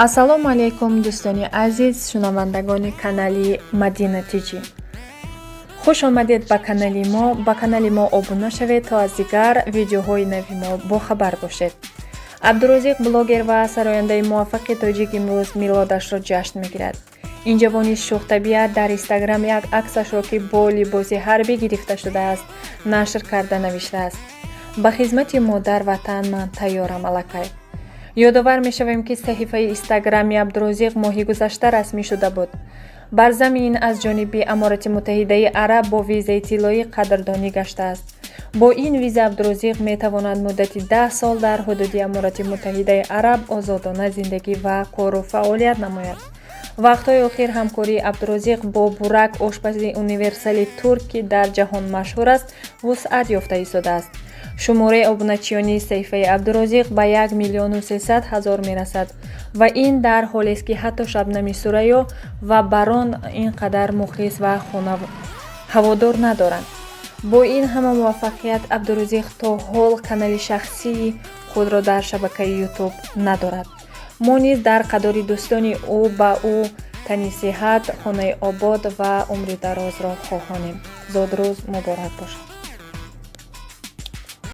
Ассалому алайкум, дӯстони азиз, шунавандагони канали Мадина Тиҷи. Хуш омадед ба канали мо. Ба канали мо обуна шавед, то аз дигар видеоҳои нави мо бохабар бошед. Абдурозиқ, блогер ва сарояндаи муваффақи тоҷик, имрӯз милодашро ҷашн мегирад. Ин ҷавони шӯхтабиат дар Инстаграм як аксашро, ки бо либоси ҳарбӣ гирифта шудааст, нашр карда навиштааст: «Ба хизмати модар ватан ман тайёрам аллакай». Ёдовар мешавем, ки саҳифаи Инстаграми Абдурозиқ моҳи гузашта расмӣ шуда буд. Бар замин аз ҷониби Аморати Муттаҳидаи Араб бо визаи тиллоӣ қадрдонӣ гаштааст. Бо ин виза Абдурозиқ метавонад муддати 10 сол дар ҳудуди Аморати Муттаҳидаи Араб озодона зиндагӣ ва кору фаъолият намояд. Вақтҳои охир ҳамкории Абдурозиқ бо Бурак, ошпази универсали турк, ки дар ҷаҳон машҳур аст, вусъат ёфта истодааст. Шумораи обуначиёни саҳифаи Абдурозиқ ба 1 300 000 мерасад ва ин дар ҳолест, ки ҳатто Шабнами Сурайё ва Барон ин қадар мухлис ва ҳаводор надоранд. Бо ин ҳама муваффақият Абдурозиқ то ҳол канали шахсии худро дар шабакаи Ютуб надорад. Мо низ дар қатори дӯстони ӯ ба ӯ тани сиҳат, хонаи обод ва умри дарозро хоҳонем. Зодрӯз муборак бошад!